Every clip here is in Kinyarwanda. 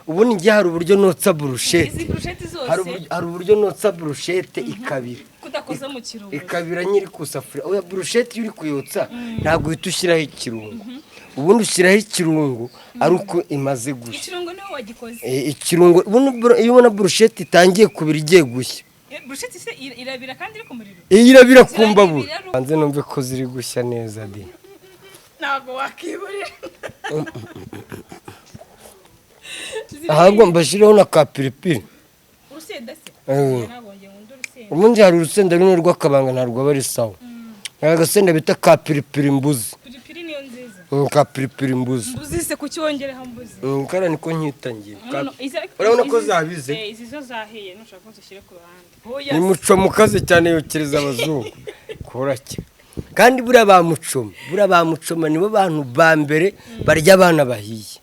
Ubundi njye hari uburyo notsa burushete. Izi burusheti zose? Hari uburyo notsa burushete ikabira. Kudakoza mu kirungo? Ikabira nyiri ku safuriya. Oya, burushete iyo uri kuyotsa ntabwo uhita ushyiraho ikirungo. Ubundi ushyiraho ikirungo ari uko imaze gushya. Ikirungo niwe wagikoze? Ikirungo ubundi iyo ubona burushete itangiye kubira, igiye gushya. Burusheti se irabira kandi iri ku muriro? Iyo irabira ku mbabura. Zirabira. Banze numve ko ziri gushya neza di. Ntabwo wakiburira. Ahubwo mbashyireho na ka piripiri. Urusenda se? Ntabwo ngiye nkunda urusenda. Ubundi hari urusenda rumwe rw'akabanga, ntabwo aba ari sawa. Hari agasenda bita ka piripiri mbuzi. Piripiri niyo nziza. Ka piripiri mbuzi. Mbuzi se, kuki wongereho mbuzi? Kariya niko nyitangiye. No, Urabona ko zabize? Izi zo zahiye, nushaka ko zishyire ku ruhande. Ni muco mukaze cyane, yokereza abazungu korake. Kandi buriya ba mucoma nibo bantu ba mbere barya abana bahiye.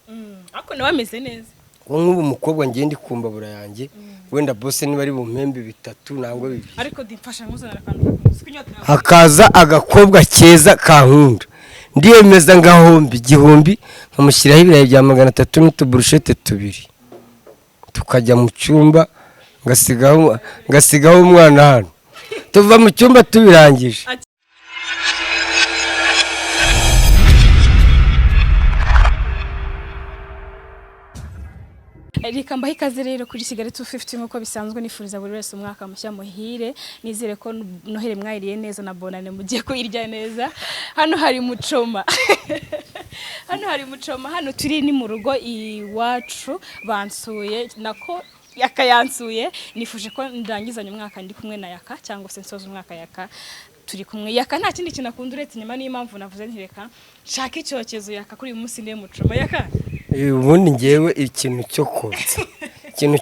Ariko nawe ameze neza. Ngo nk'ubu umukobwa ngenda ikumbabura yanjye, wenda bose niba ari bumpembe bitatu nangwa bibiri. Ariko dimfasha nkuzanira akantu k'umunsi kunyota. Hakaza agakobwa keza kankunda, ndiyemeza ngahomba 1000, nkamushyiraho ibirayi bya 300 n'utuburushete tubiri, tukajya mu cyumba, ngasigaho umwana hano, tuva mu cyumba tubirangije. Reka mbahe ikaze rero kuri Kigali 250. Nk'uko bisanzwe, nifuriza buri wese umwaka mushya muhire. Nizere ko Noheli mwayiriye neza na Bonane mugiye kuyirya neza. Hano hari mucoma, hano hari mucoma. Hano turi ni mu rugo iwacu, bansuye, nako Yaka yansuye. Nifuje ko ndangizanya umwaka ndi kumwe na Yaka, cyangwa se nsoza umwaka Yaka turi kumwe. Yaka nta kindi kintu akunda uretse inyama, niyo mpamvu navuze nti reka nshake icyokezo. Yaka kuri uyu munsi niwe mucoma. Yaka. Ubundi ngewe ikintu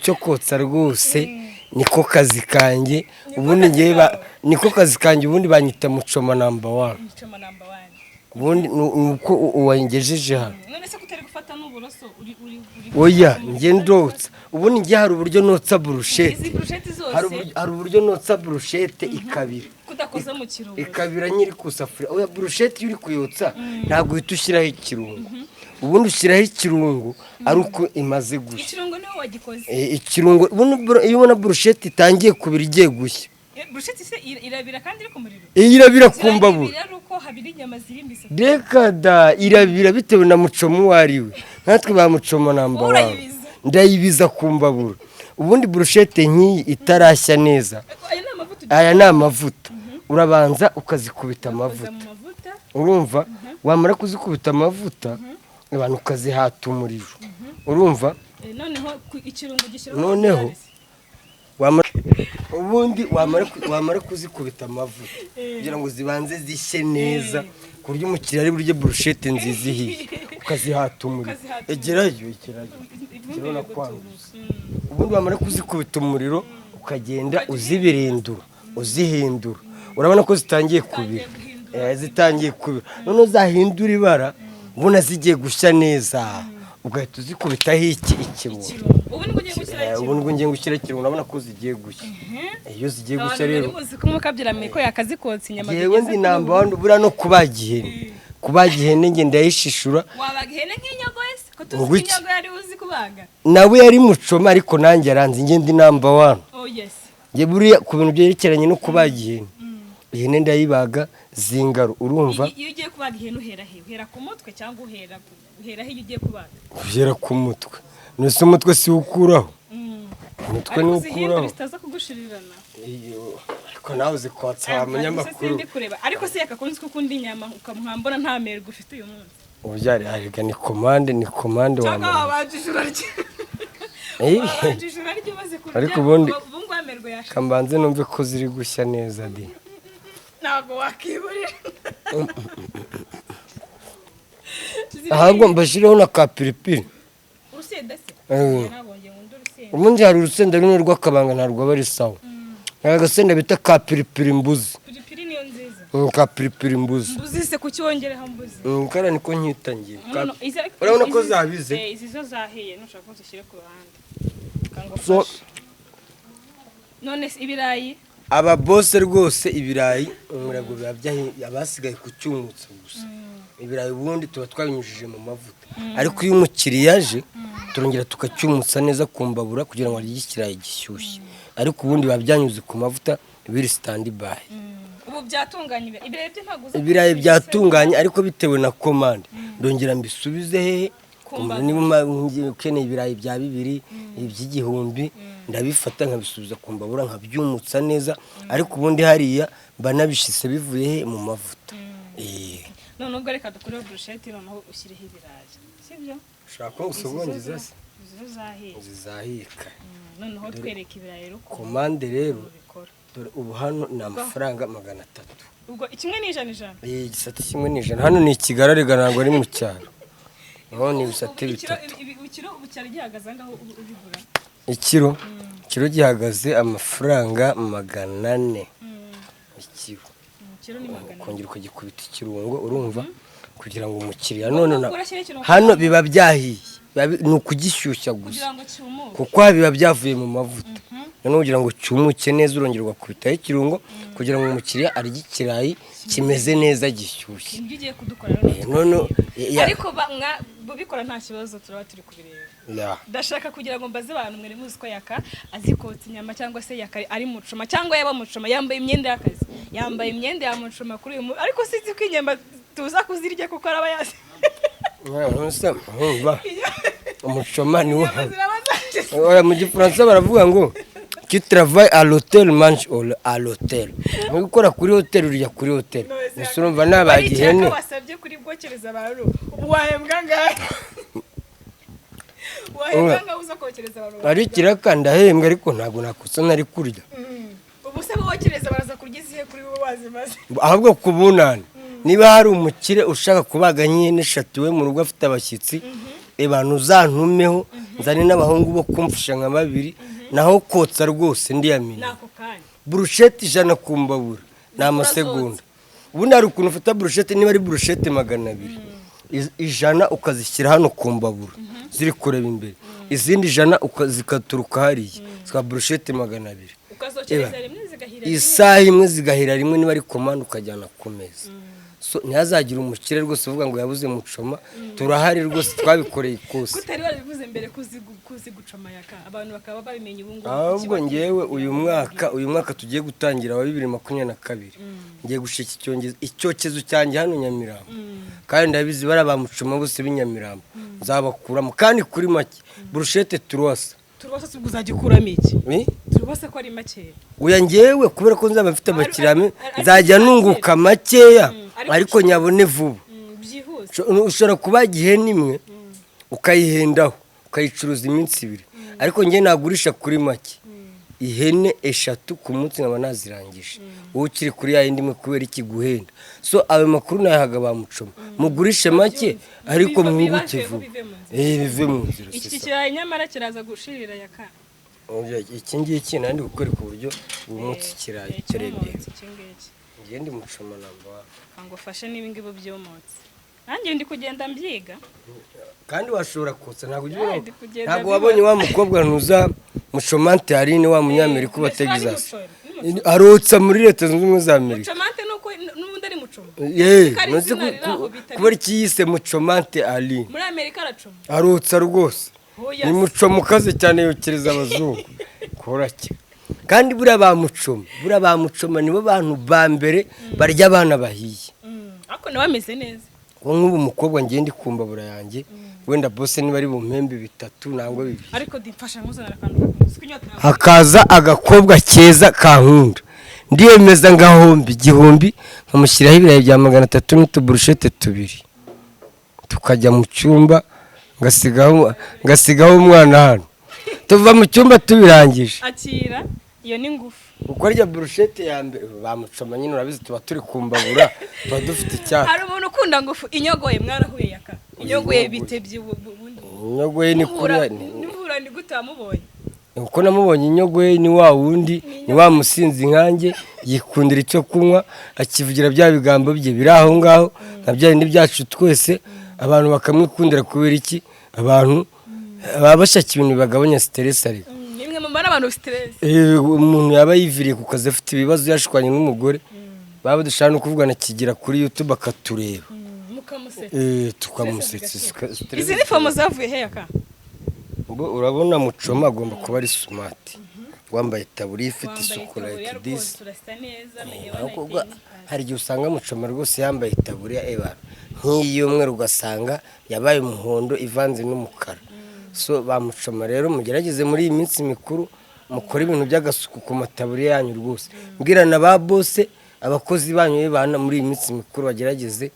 cyo kotsa rwose niko kazi kanjye. Ubundi ngewe niko kazi kanjye. Ubundi banyita mucoma number one. Mucoma number one. Ubundi ni uko wangejeje hano. None se kutari gufata n'uburoso uri Oya, njye ndotsa. Ubundi njye hari uburyo notsa burushete. Izi burusheti zose? Hari uburyo notsa burushete ikabira. Kudakoza mu kirungo? Ikabira nyiri ku safuriya. Oya, burushete iyo uri kuyotsa ntabwo uhita ushyiraho ikirungo. Ubundi ushyiraho ikirungo ari uko imaze gushya. Ikirungo niwe wagikoze? Ikirungo ubundi iyo ubona burushete itangiye kubira, igiye gushya. Burusheti se irabira kandi iri ku muriro? Iyo irabira ku mbabura. Zirabira ari uko habira inyama ziri mbisi? Reka da, irabira bitewe na mucoma uwo ari we. Nkatwe ba mucoma number one. Urayibiza? Ndayibiza ku mbabura. Ubundi burushete nk'iyi itarashya neza, Aya ni amavuta? Aya ni amavuta. Urabanza ukazikubita Ukoza amavuta. mu mavuta. Urumva, wamara kuzikubita amavuta, abantu ukazihata umuriro, urumva? Noneho ikirungo gishyiraho? Noneho ubundi wamara kuzikubita amavuta kugira ngo zibanze zishye neza, ku buryo umukiriya ari burye burushete nziza ihiye, ukazihata umuriro. Ukazihata. Egerayo, egerayo, urabona kwanduza. Ubundi wamara kuzikubita umuriro, ukagenda uzibirindura, uzihindura. Urabona ko zitangiye kubira. Zitangiye kubira, noneho zahindura ibara, ubona zigiye gushya neza, ugahita uzikubitaho iki? Ikirungo. Ubu nibwo ugiye gushyiraho? Ubu nibwo ngiye gushyira ikirungo. Urabona ko zigiye gushya. Iyo zigiye gushya Abantu rero, bari muzi ko mukabyiramiye ko yakazikotsa inyama. Yewe, zigeze ndi kuri number ubu. one. Buriya no kubaga ihene, kubaga ihene nge ndayishishura. Wabaga ihene nk'inyago ese ko tuzi Ngo ko iki? inyago yari uzi kubaga? Nawe yari mucoma, ariko nanjye aranzi. Nge ndi number one. Oh yes. Njye buriya ku bintu byerekeranye no kubaga ihene, ihene ndayibaga zingaro, urumva? Iyo ugiye kubaga ihene uhera he? Uhera ku mutwe cyangwa uhera he iyo ugiye kubaga? Uhera ku mutwe. Nese umutwe si ukuraho? Umutwe Ariko niwo uzihindura ukuraho. zitaza kugushirirana. Iyo, ariko nawe uzi kotsa wa Se munyamakuru. sindi kureba, ariko se yakakunze ko ukunda inyama ukamuhambona nta merwe ufite uyu munsi? Ubyari arega, ni komande, ni komande wa Cyangwa muntu. wabanje ijoro rye? Wabanje ijoro rye umaze kurya? Ariko ubundi- Ubu ngubu amerwe yashize. Kambanze numve ko ziri gushya neza di. Ntabwo wakiburira. Ahubwo mbashyireho na ka piripiri. Urusenda se? Ntabwo ngiye nkunda urusenda. Ubundi hari urusenda rumwe rw'akabanga, ntabwo aba ari sawa. Hari agasenda bita ka piripiri mbuzi. Piripiri niyo nziza. Ka piripiri mbuzi. Mbuzi se, kuki wongereho mbuzi? Kariya niko nyitangiye. No, Urabona ko zabize? Izi zo zahiye, nushaka ko zishyire ku ruhande. So, None se ibirayi? Aba bose rwose, ibirayi umurago biba abasigaye ku cyumutso gusa. Ibirayi ubundi tuba twabinyujije mu mavuta, ariko iyo umukiriya aje Turongera tukacyumutsa neza ku mbabura kugira ngo arye ikirayi gishyushye, ariko ubundi biba byanyuze ku mavuta, biri stand by. Ubu byatunganye, ibirayi byo ntabwo uza Ibirayi byatunganye, ariko bitewe na komande ndongera mbisubize hehe? Ku Ku mbabura. Niba ukeneye ibirayi bya 2000, iby'igihumbi, ndabifata nkabisubiza ku mbabura, nkabyumutsa neza, ariko ubundi hariya mba nabishise bivuye he? Mu mavuta. None ubwo reka dukureho burusheti, noneho ushyireho ibirayi, sibyo? Ushaka ko usogongeza se? Izo zahiye. Zizahika. Noneho twereka ibirayi rero ukuntu Komande rero ubikora. Dore ubu hano ni amafaranga 300. Ubwo kimwe ni 100 100? Igisate kimwe ni 100. Hano ni i Kigali arega, ntabwo ari mu cyaro. Naho ni ibisate Ubu ikiro bitatu. Ikiro ubu cyari gihagaze angaho ubu ubigura? Ikiro gihagaze amafaranga 400 ikiro. Ikiro ni 400. Ukongera ukagikubita ikirungo, urumva, kugira ngo umukiriya none Ubwo urashyiraho ikirungo? Hano biba byahiye. Ni ukugishyushya gusa. Kugira ngo cyumuke. Kuko biba byavuye mu mavuta. Noneho kugira ngo cyumuke neza, urongera ugakubitaho ikirungo kugira ngo umukiriya arye ikirayi kimeze neza, gishyushye. Nibyo ugiye kudukora rero. None Ariko bubikora nta kibazo, turaba turi kubireba. Ndashaka kugira ngo mbaze abantu: mwere muzi ko Yaka azi kotsa inyama, cyangwa se Yaka ari mucoma, cyangwa yaba mucoma yambaye imyenda y'akazi, yambaye imyenda ya mucoma kuri uyu ariko sinzi ko inyama tuza kuzirya kuko araba yazi. Nonese urumva umucoma ni wo Inyama ziraba zashize. Oya, mu Gifaransa baravuga ngo "Qui travaille à l'hôtel mange à l'hôtel." Niba ukora kuri hôtel, urya kuri hôtel. Gusa urumva nabaga Ari ikiraka ihene. wasabye kuri bwokereza abantu, ubu wahembwa angahe? Wahembwa angahe uza kokereza abantu? Ari ikiraka ndahembwa, ariko ntabwo nakosa nari kurya. Ubu se bokereza baraza kurya izihe kuri wowe wazimaze? Ahubwo ku bunani, niba hari umukire ushaka kubaga nk'ihene eshatu we mu rugo afite abashyitsi, abantu uzantumeho, nzane n'abahungu bo kumfasha nka babiri. Naho kotsa rwose ndiyamini. N'ako kanya. Burusheti 100 ku mbabura ni amasegonda. Ubundi hari ukuntu ufata burusheti, niba ari burusheti 200, 100 ukazishyira hano ku mbabura ziri kureba imbere, izindi 100 zikaturuka hariya, zikaba burusheti 200. Ukazokereza rimwe zigahira rimwe. Isaha imwe zigahira rimwe, niba ari komande ukajyana ku meza. So ntihazagire umukire rwose uvuga ngo yabuze mucoma. Turahari rwose, twabikoreye ikosi. Kutari warabivuze mbere kuzi gucoma Yaka, abantu bakaba babimenye ubu ngubu? Ahubwo ngewe uyu mwaka tugiye gutangira wa 2022, ngiye gushika icyokezo cyanjye hano Nyamirambo, kandi ndabizi bariya ba mucoma bose b'i Nyamirambo nzabakuramo, kandi kuri make, burushete turuwasa. Turubase se ubwo uzajya ukuramo iki? Ni? Turubase ko ari makeya. Oya, ngewe kubera ko nzaba mfite abakiriya nzajya nunguka makeya, ariko ariko nyabone vuba. Byihuse. Ushobora kubaga ihene imwe ukayihendaho, ukayicuruza iminsi 2, ariko njye nagurisha kuri make ihene eshatu ku munsi nkaba nazirangije, wowe ukiri kuri ya yindi imwe. Kubera iki guhenda? So ayo makuru nayahaga ba mucoma: mugurishe make ariko mwunguke Bibaveho, vuba. bive mu nzira. Bive mu nzira. Iki Sisa. kirayi nyamara kiraza gushirira, Yaka. Oya, iki ngiki nandi gukwereka uburyo bwumutse ikirayi kirebye. Cyumutse iki ngiki. Ngiye ndi mucoma number one. Ngo ufashe n'ibi ngibi byumutse, nanjye ndi kugenda mbyiga. Kandi washobora kotsa, ntabwo ujya ubona. Ndi kugenda Ntabwo mbibona. wabonye wa mukobwa ntuza mucomante Aline, wa Munyamerika uba Mbese ari Texas? mucoma, ni mucoma. Arotsa muri Leta Zunze Ubumwe za Amerika. Mucomante nuko n'ubundi ari mucoma. Yeee. Ko ari Ntuzi izina riri aho bita. Kubera iki yise mucomante Aline? Muri Amerika aracoma. Arotsa rwose. Oya. Ni mucoma ukaze cyane, yokereza abazungu korake. Kandi buriya ba mucoma nibo bantu ba mbere barya abana bahiye. Ariko nawe ameze neza. Kuko nk'ubu umukobwa ngiye ndi ku mbabura yanjye, wenda bose niba ari bumpembe bitatu nangwa bibiri. Ariko dimfasha nkuzanira akantu gakunze kunyota. Hakaza agakobwa keza kankunda, ndiyemeza ngahomba 1000, nkamushyiraho ibirayi bya 300 n'utuburushete tubiri, tukajya mu cyumba, ngasigaho umwana hano, tuva mu cyumba tubirangije. Akira, iyo ni ngufu. Kuko arya burushete ya mbere bamucoma nyine, urabizi tuba turi ku mbabura, tuba dufite icyaka. Hari umuntu ukunda ngufu inyogoye. Mwarahuye Yaka? Inyogoye bitebye ubundi? Inyogoye ni kuriya. Nihura ni gute wamubonye? Uko namubonye, inyogoye ni wa wundi, ni wa musinzi nkanjye, yikundira icyo kunywa, akivugira bya bigambo bye biri aho ngaho nka bya bindi byacu twese. Abantu bakamwikundira kubera iki? Abantu baba bashaka ibintu bibagabanya stress, ariko Nimwe mumara abantu stress. Umuntu yaba yiviriye ku kazi afite ibibazo, yashwanye n'umugore, baba dushaka no kuvugana, kigira kuri YouTube akatureba. Mukamusetsa. Tukamusetsa. Izi ni fomo zavuye he, Yaka? Ubwo urabona mucoma agomba kuba ari smart, wambaye itaburiya ifite Wambaye isuku, itaburiya like this. Rwose urasa neza, menye Ariko wanateye ubwo n'ipasi. Hari igihe usanga mucoma rwose yambaye itaburiya eba nk'iy'umweru, ugasanga yabaye umuhondo ivanze n'umukara. So ba mucoma rero, mugerageze muri iyi minsi mikuru mukore ibintu by'agasuku ku mataburiya yanyu rwose. Mbwira na ba boss, abakozi banyu bana muri iyi minsi mikuru bagerageze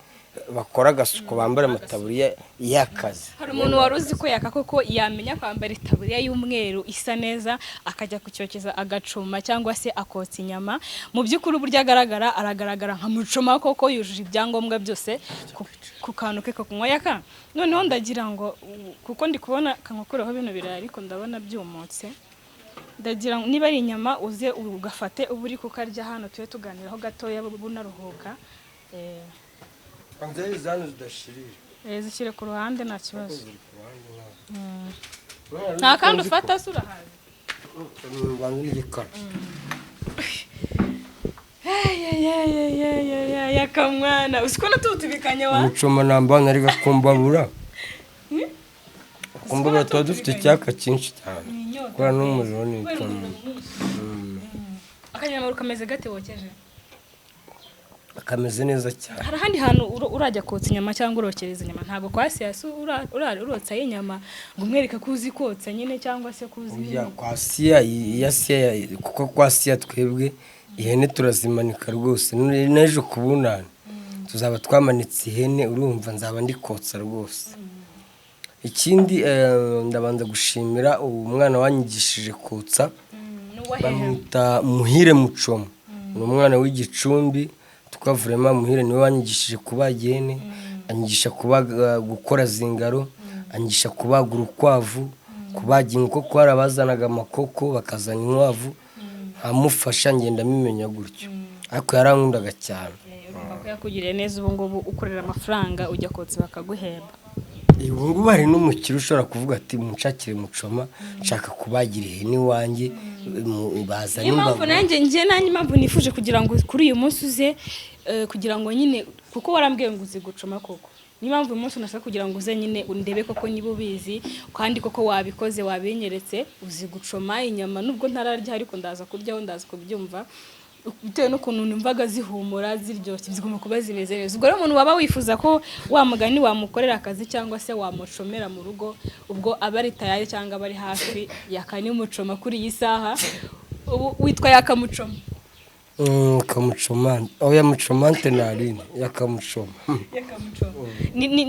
bakore agasuku, bambare amataburiya y'akazi. Hari umuntu wari uzi ko Yaka koko yamenya kwambara itaburiya y'umweru isa neza, akajya kucyokeza agacuma cyangwa se akotsa inyama? Mu by'ukuri uburyo agaragara, aragaragara nka mucoma koko, yujuje ibyangombwa byose ku kantu ke ko kunywa. Yaka, noneho ndagira ngo kuko ndi kubona kankukureho bino birayi, ariko ndabona byumutse, ndagira ngo niba ari inyama uze ugafate uba uri kukarya hano, tube tuganiraho gatoya bunaruhuka. Zishyire ku ruhande, nta kibazo. Nta kandi ufata se, urahazi? N'igikara. Yakamwana, uzi ko natutubikanye wa Umucoma namba nari gakumbabura kumbabura, tuba dufite icyaka cyinshi cyane kubera n'umuriro ni Kubera umuriro mwinshi. Akanyamaro kameze gate wokeje? Kameze neza cyane. Hari ahandi hantu urajya kotsa inyama cyangwa urokereza inyama? Ntabwo kwa siyasi urotsayo inyama ngo umwereke ko uzi kotsa nyine, cyangwa se ko uzi Oya, nyine? Kwa siya, iya siya, kuko kwa siya twebwe ihene turazimanika rwose. N'ejo ku bunani tuzaba twamanitse ihene, urumva nzaba ndi kotsa rwose. Ikindi, ndabanza gushimira uwo mwana wanyigishije kotsa. N'uwa hehe? Bamwita Muhire Mucomo, ni umwana w'Igicumbi tukavurema. Muhire niwe wanyigishije kubaga ihene, anyigisha kubaga, gukora zingaro, anyigisha kubaga urukwavu, kubaga inkoko. Hari abazanaga amakoko, bakazana inkwavu, nkamufasha, ngenda mbimenya gutyo, ariko yarankundaga cyane. Urumva ko yakugiriye neza, ubu ngubu ukorera amafaranga, ujya kotsa bakaguhemba. Ubu ngubu hari n'umukire ushobora kuvuga ati: "Munshakire mucoma, nshaka kubagira ihene iwanjye," bazana Niyo mpamvu imbago. Nanjye njye nanjye impamvu nifuje kugira ngo kuri uyu munsi uze, kugira ngo nyine, kuko warambwiye ngo uzi gucoma koko, niyo mpamvu uyu munsi unashaka kugira ngo uze nyine undebe koko niba ubizi, kandi koko wabikoze, wabinyeretse, uzi gucoma inyama. Nubwo ntararya, ariko ndaza kuryaho, ndaza kubyumva bitewe n'ukuntu numvaga zihumura, ziryoshye, zigomba kuba zimeze neza. Ubwo rero umuntu waba wifuza ko wa mugani wamukorera akazi cyangwa se wamucomera mu rugo, ubwo aba ari tayari cyangwa aba ari hafi yakanimucoma kuri iyi saha. Ubu witwa Yakamucoma? Kamucoma, oya, mucomante narine yakamucoma. Yakamucoma.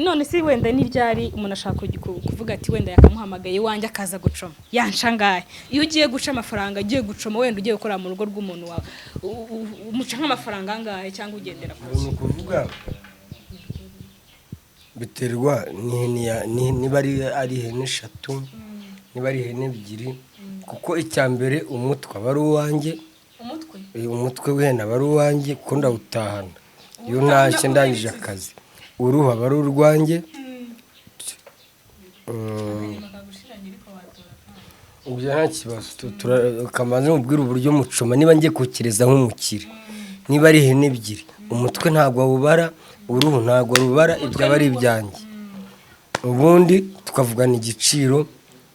None se wenda ni ryari umuntu ashaka kuvuga ati wenda yakamuhamagaye iwanjye akaza gucoma, yanca angahe? Iyo ugiye guca amafaranga, ugiye gucoma, wenda ugiye gukora mu rugo rw'umuntu wawe, umuca nk'amafaranga angahe, cyangwa ugendera ku Ni ukuvuga biterwa n'ihene niba ari ihene eshatu, niba ari ihene ebyiri, kuko icya mbere umutwe aba ari uwanjye. Umutwe? Umutwe w'ihene aba ari uwanjye kuko ndawutahana iyo ntashye ndangije akazi. Uruhu aba ari urwanjye. Ibyo nta kibazo. Kamanze mubwire uburyo mucoma. Niba ngiye kokereza nk'umukire, niba ari ihene ebyiri, umutwe ntabwo awubara, uruhu ntabwo rubara, ibyo aba ari ibyanjye. Ubundi tukavugana igiciro.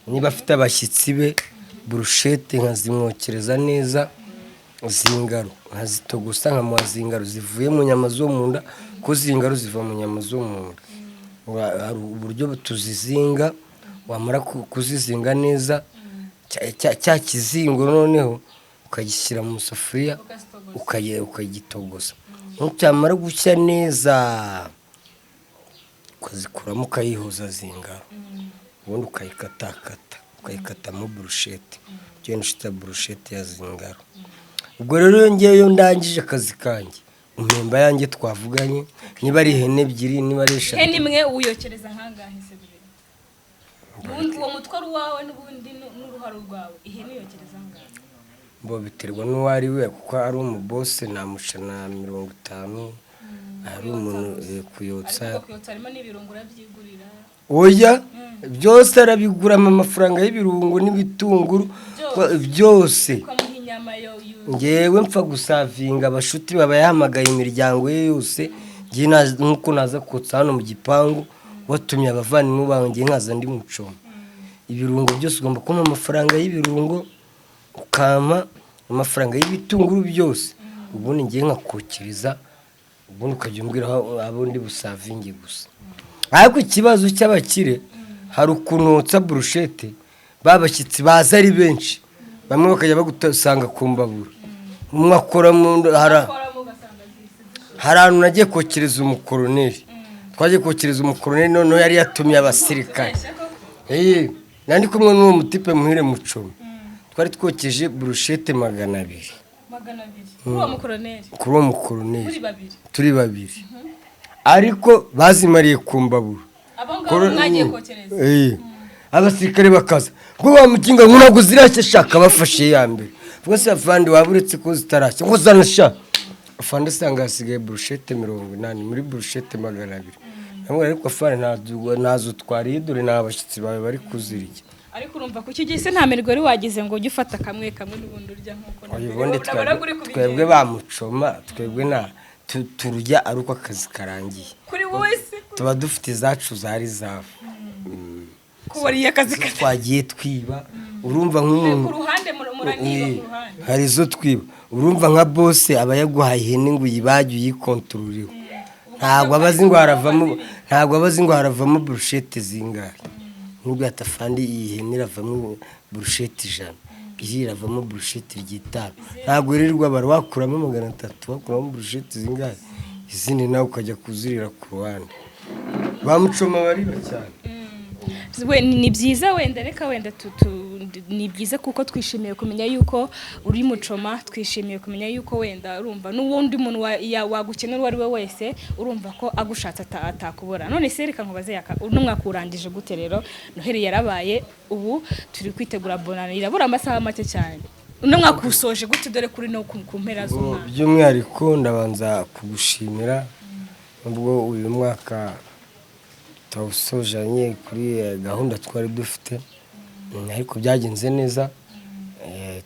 Niba afite abashyitsi be, burushete nkazimwokereza neza, zingaro nkazitogusa, nkamuha zingaro zivuye mu nyama zo mu nda, kuko zingaro ziva mu nyama zo mu nda. Hari uburyo tuzizinga, wamara kuzizinga neza, cya kizingo noneho ukagishyira mu isafuriya, ukagitogosa. Cyamara gushya neza, ukazikuramo, ukayihuza zingaro, ubundi ukayikatakata, ukayikatamo burushete, ugenda ushita burushete ya zingaro. Ubwo rero iyo ngewe ndangije akazi kanjye, impemba yanjye twavuganye, niba ari ihene ebyiri, niba ari eshatu. Ihene imwe uyokereza nkangahe se bibiri? Ubundi uwo mutwe ari uwawe n'ubundi n'uruhare rwawe, ihene uyokereza angahe? Bo biterwa n'uwo ari we, kuko ari umubose namuca na 50, ari umuntu kuyotsa. Ariko kuyotsa harimo n'ibirungo, urabyigurira? Oya, byose arabiguramo, amafaranga y'ibirungo n'ibitunguru byose. Ukamuha inyama yo Ngewe mpfa gusavinga abashuti, baba yahamagaye imiryango ye yose. Ngewe nk'uko naza kotsa hano mu gipangu, watumye abavandimwe bawe, ngewe nkaza ndi mucoma. Ibirungo byose ugomba kumpa amafaranga y'ibirungo, ukampa amafaranga y'ibitunguru byose, ubundi ngiye nkakokereza, ubundi ukajya umbwira aho abo ndi busavinge gusa. Ariko ikibazo cy'abakire, hari ukuntu wotsa burushete, ba bashyitsi baza ari benshi, bamwe bakajya bagusanga ku mbabura, umwe akora mu hari ahantu nagiye kokereza umukoroneri. Twagiye kokereza umukoroneri, noneho yari yatumiye abasirikare. Nandi kumwe n'uwo mutipe Muhire Mucoma, twari twokeje burushete 200. 200 kuri uwo mukoroneri? Kuri uwo mukoroneri. Kuri babiri? Turi babiri, ariko bazimariye ku mbabura. Abo ngabo mwagiye kokereza? Abasirikare bakaza ngo bamukinga ngo ntabwo zirashya, shaka bafashe iya mbere. Ubwo se afande, waba uretse ko zitarashya ngo zanasha? Afande asanga hasigaye burushete 80 muri burushete 200. Namwe ariko afande, ntazo twariye, dore ni abashyitsi bawe bari kuzirya. Ariko urumva ku gihe se nta mirwi wari wagize ngo ujye ufata kamwe kamwe n'ubundi urya nk'uko na mbere? Ubundi Urabona ko uri kubigenza. Twebwe bamucoma, twebwe nta turya ari uko akazi karangiye. Kuri wowe se? Tuba dufite izacu zari zafu. Ko wariye akazi kawe? Twagiye twiba, urumva nk'umuntu Ku ruhande muraniba ku ruhande? Hari izo twiba. Urumva nka boss aba yaguhaye ihene ngo uyibage uyikontororiho, ntabwo aba azi ngo haravamo, ntabwo aba azi ngo haravamo burushete zingahe. Nk'ubwo yatafandi, iyi hene iravamo burushete 100, iyi iravamo burushete 5. Ntabwo wirirwa bara wakuramo 300, wakuramo burushete zingahe, izindi nawe ukajya kuzirira ku ruhande. Ba mucoma bariba cyane. We, ni byiza wenda, reka wenda ni byiza kuko twishimiye kumenya yuko uri mucoma, twishimiye kumenya yuko wenda urumva n'uwundi muntu wagukenera uwo ari we wese, urumva ko agushatse atakubura. None se reka nkubaze, Yaka, uno mwaka urangije gute rero? Noheli yarabaye, ubu turi kwitegura Bonane, irabura amasaha make cyane. Uno mwaka usoje gute, dore kuri no ku mpera z'umwaka? By'umwihariko ndabanza kugushimira, nubwo uyu mwaka tuwusojanye kuri gahunda twari dufite, ariko byagenze neza.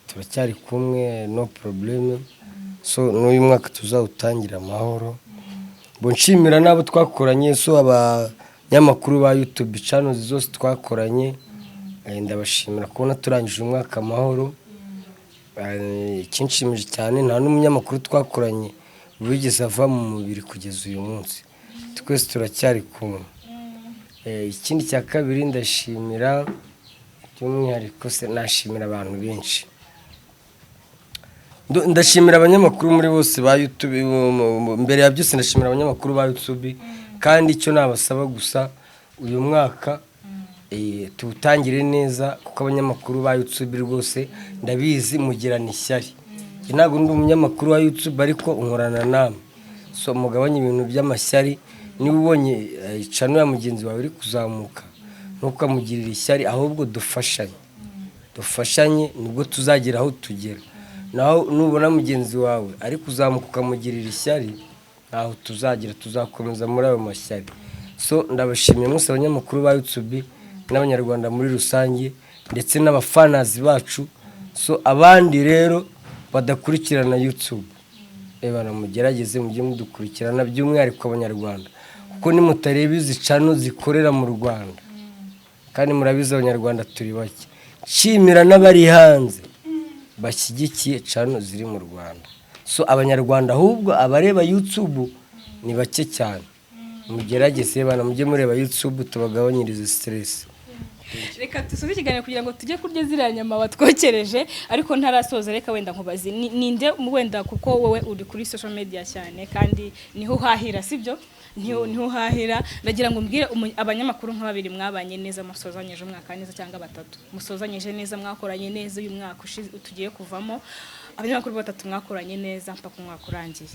Turacyari kumwe, no problème. So n'uyu mwaka tuzawutangira amahoro. Bo nshimira n'abo twakoranye, so abanyamakuru ba YouTube channels zose twakoranye, ndabashimira kubona turangije umwaka amahoro. Ikinshimije cyane, nta n'umunyamakuru twakoranye wigeze ava mu mubiri kugeza uyu munsi, twese turacyari kumwe. Ikindi cya kabiri, ndashimira by'umwihariko se, nashimira abantu benshi. Ndashimira abanyamakuru muri bose ba YouTube. Mbere ya byose ndashimira abanyamakuru ba YouTube, kandi icyo nabasaba gusa, uyu mwaka tuwutangire neza, kuko abanyamakuru ba YouTube rwose ndabizi mugirana ishyari. Njye ntabwo ndi umunyamakuru wa YouTube, ariko nkorana namwe, so mugabanye ibintu by'amashyari. Niba ubonye channel ya mugenzi wawe iri kuzamuka, ntukamugirire ishyari, ahubwo dufashanye, dufashanye, nibwo tuzagera aho tugera. Naho nubona mugenzi wawe ari kuzamuka ukamugirira ishyari, ntaho tuzagera, tuzakomeza muri ayo mashyari. So ndabashimiye mwese abanyamakuru ba YouTube n'Abanyarwanda muri rusange, ndetse n'abafanazi bacu. So abandi rero badakurikirana YouTube, reba mugerageze mujye mudukurikirana, by'umwihariko Abanyarwanda, kuko nimutareba izi channel zikorera mu Rwanda, kandi murabizi Abanyarwanda turi bake. Nshimira n'abari hanze bashyigikiye channel ziri mu Rwanda. So Abanyarwanda, ahubwo abareba YouTube ni bake cyane. Mugerageze bana, mujye mureba YouTube, tubagabanyirize stress. Reka dusoze ikiganiro kugira ngo tujye kurya ziriya nyama watwokereje, ariko ntarasoza reka wenda nkubaze, ninde wenda, kuko wowe uri kuri social media cyane kandi niho uhahira, sibyo? Niho uhahira. Ndagira ngo umbwire abanyamakuru nka babiri mwabanye neza, musozanyije umwaka neza, cyangwa batatu musozanyije neza, mwakoranye neza uyu mwaka ushize tugiye kuvamo, abanyamakuru batatu mwakoranye neza mpaka umwaka urangiye.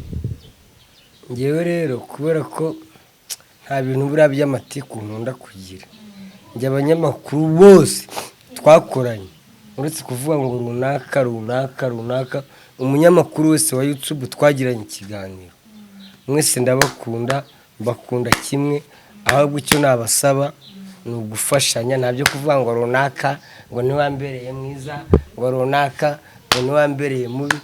Ngewe rero, kubera ko nta bintu buriya by'amatiku nkunda kugira, njye abanyamakuru bose twakoranye, uretse kuvuga ngo runaka runaka runaka, umunyamakuru wese wa YouTube twagiranye ikiganiro, mwese ndabakunda, mbakunda kimwe. Ahubwo icyo nabasaba ni ugufashanya, nta byo kuvuga ngo runaka ngo niwambereye mwiza, ngo runaka ngo niwambereye mubi.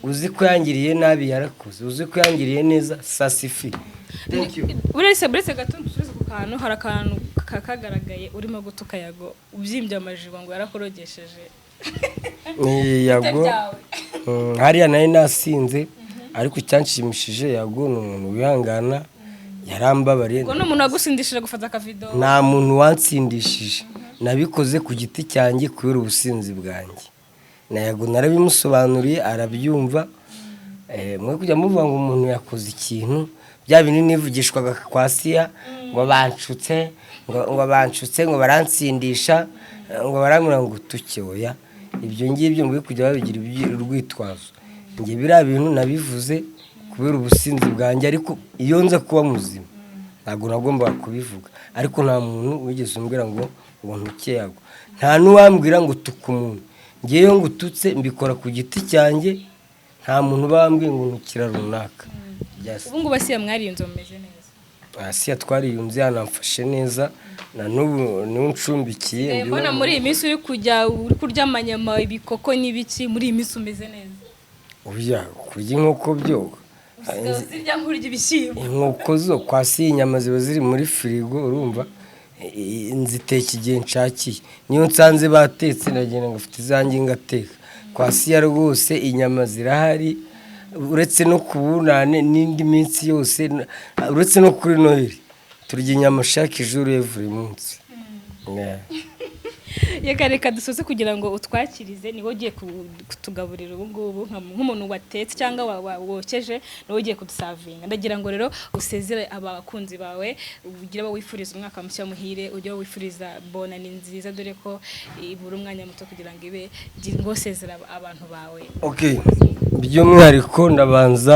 Uzi ko yangiriye nabi yarakoze, uzi ko yangiriye neza sasifi. Thank you. Uretse gato dusubize ku kantu, hari akantu. kagaragaye urimo gutuka Yago, ubyimbye amajigo, ngo yarakorogesheje. Ni Yago. Byawe. Hariya nari nasinze, ariko icyanshimishije, Yago ni umuntu wihangana, yarambabariye. Ubwo ni umuntu wagusindishije gufata akavideo? Nta muntu wansindishije, nabikoze ku giti cyanjye kubera ubusinzi bwanjye. Na Yago narabimusobanuriye arabyumva. Mwe kujya muvuga ngo umuntu yakoze ikintu, bya bintu nivugishwaga kwa Siya ngo banshutse, ngo banshutse, ngo baransindisha, ngo barambwira ngo utuke. Oya, ibyo ngibyo mwe kujya babigira urwitwazo. Njye biriya bintu nabivuze kubera ubusinzi bwanjye, ariko iyo nza kuba muzima ntabwo nagombaga kubivuga. Ariko nta muntu wigeze umbwira ngo ntuke Yago, nta n'uwambwira ngo tuka umuntu. Ngewe ngo ututse mbikora ku giti cyanjye, nta muntu uba wambwiye ngo ntukira runaka. Ubu ngubu Asiya mwariyunze, mumeze neza? Asiya twariyunze, yanamfashe neza, na n'ubu niwe uncumbikiye. Mbona muri iyi minsi uri kujya uri kurya amanyama, ibikoko n'ibiki, muri iyi minsi umeze neza? Oya, kurya inkoko byo Usigaye uzirya nk'urya ibishyimbo. Inkoko zo kwa si, inyama ziba ziri muri firigo, urumva, nziteka igihe nshakiye. Niyo nsanze batetse ndagenda ngafite izanjye ngateka. Kwa Siya rwose inyama zirahari, uretse no ku Bunane n'indi minsi yose, uretse no kuri Noheli turya inyama chaque jour, buri munsi. Yeah. Reka dusoze kugira ngo utwakirize, niwe ugiye kutugaburira ubu ngubu nk'umuntu watetse cyangwa wokeje, niwe ugiye kuduservinga. Ndagira ngo rero usezere abakunzi bawe, ugire abo wifuriza umwaka mushya muhire, ugire abo wifuriza bonani nziza, dore ko ibura umwanya muto kugira ngo ibe. Ngo sezera abantu bawe. Okay. By'umwihariko ndabanza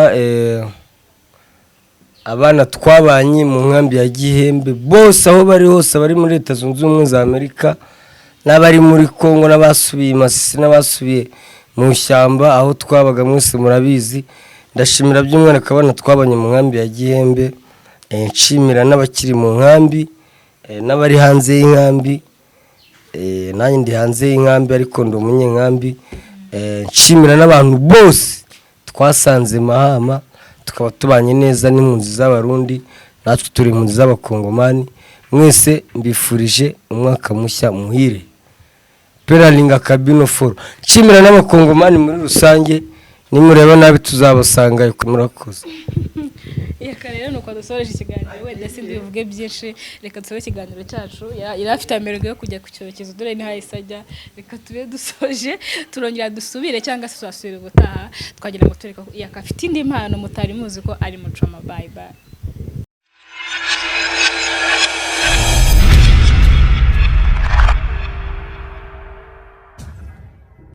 abana twabanye mu nkambi ya Gihembe bose aho bari hose, abari muri Leta Zunze Ubumwe za Amerika n'abari muri Congo n'abasubiye i Masisi n'abasubiye mu ishyamba aho twabaga, mwese murabizi. Ndashimira by'umwihariko abana twabanye mu nkambi ya Gihembe, nshimira n'abakiri mu nkambi, n'abari hanze y'inkambi. Nanjye ndi hanze y'inkambi ariko ndi umunyenkambi. Nshimira n'abantu bose twasanze Mahama tukaba tubanye neza n'impunzi z'Abarundi, natwe turi impunzi z'Abakongomani. Mwese mbifurije umwaka mushya muhire, peraringa kabino foro. Nshimira n'Abakongomani muri rusange, nimureba nabi tuzabasanga. Murakoze. Reka rero nuko dusoreje ikiganiro, wenda sindi bivuge byinshi, reka dusoze ikiganiro cyacu. Yari afite amerwe yo kujya ku cyorezo, dore niho ahise ajya. Reka tube dusoje, turongera dusubire cyangwa se tuzasubira ubutaha. Twagira ngo tureke Yaka afite indi mpano mutari muzi ko ari Mucoma. Bye bye.